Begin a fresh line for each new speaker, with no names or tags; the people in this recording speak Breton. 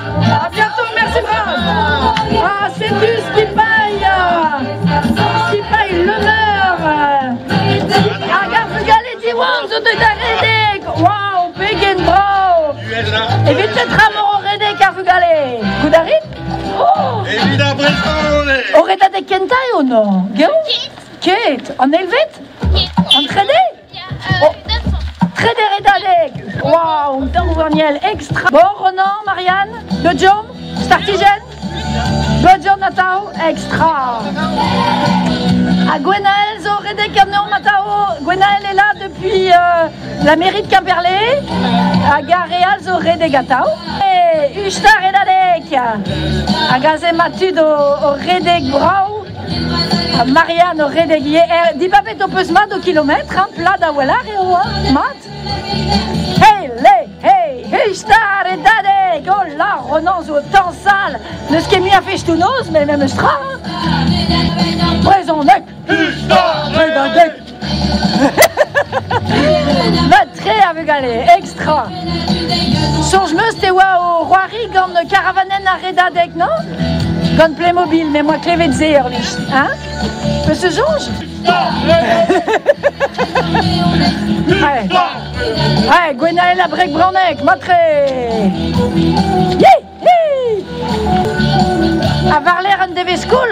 A bientôt, merci bras. Ah, setu skipailh, skipailh Le Meur. Hag ar vugale Diwan zo deuet da redek. Waouh, pegen brav. Evit petra emañ o redek ar vugale? Goût a rit? Oh!
Evit ar brezhoneg!
O redadeg kentañ eo, non? Geo? Ket. An eilvet? An trede? Oh. Trede redadeg! Waouh, un tamm extra! Bon, Ronan, Marianne, Beudjom, Startijenn, Beudjom atav, extra! Ha Gwenaël zo redek ganeomp atav. Gwenaël est là depuis euh, la mairie de Quimperlé. Hag ar re all zo redek atav. E Usta redadeg! Hag aze ma tud o, o redek brav. Ha Marianne o redek ivez. Eh, dibabet ho peus mat ho kilometr, hein, plat a-walc'h eo, hein, mat? Hey, le, hey, Usta redadeg! Oh là, Ronan zo o tañsal! N'eus ket mui a festoù-noz, met memes tra, hein. Brezhoneg!
Usta
Redadeg! Mat-tre a vugale, extra! Soñj 'm eus te oa o c'hoari gant karavanenn ar Redadeg, non? Gant Playmobil, me 'moa klevet se ur wech, hein? Peus te soñj? Ouais. Ouais, Gwenaël a breg bronneg, mat-tre! Yi! Yi! Ha war-lerc'h un devezh skol?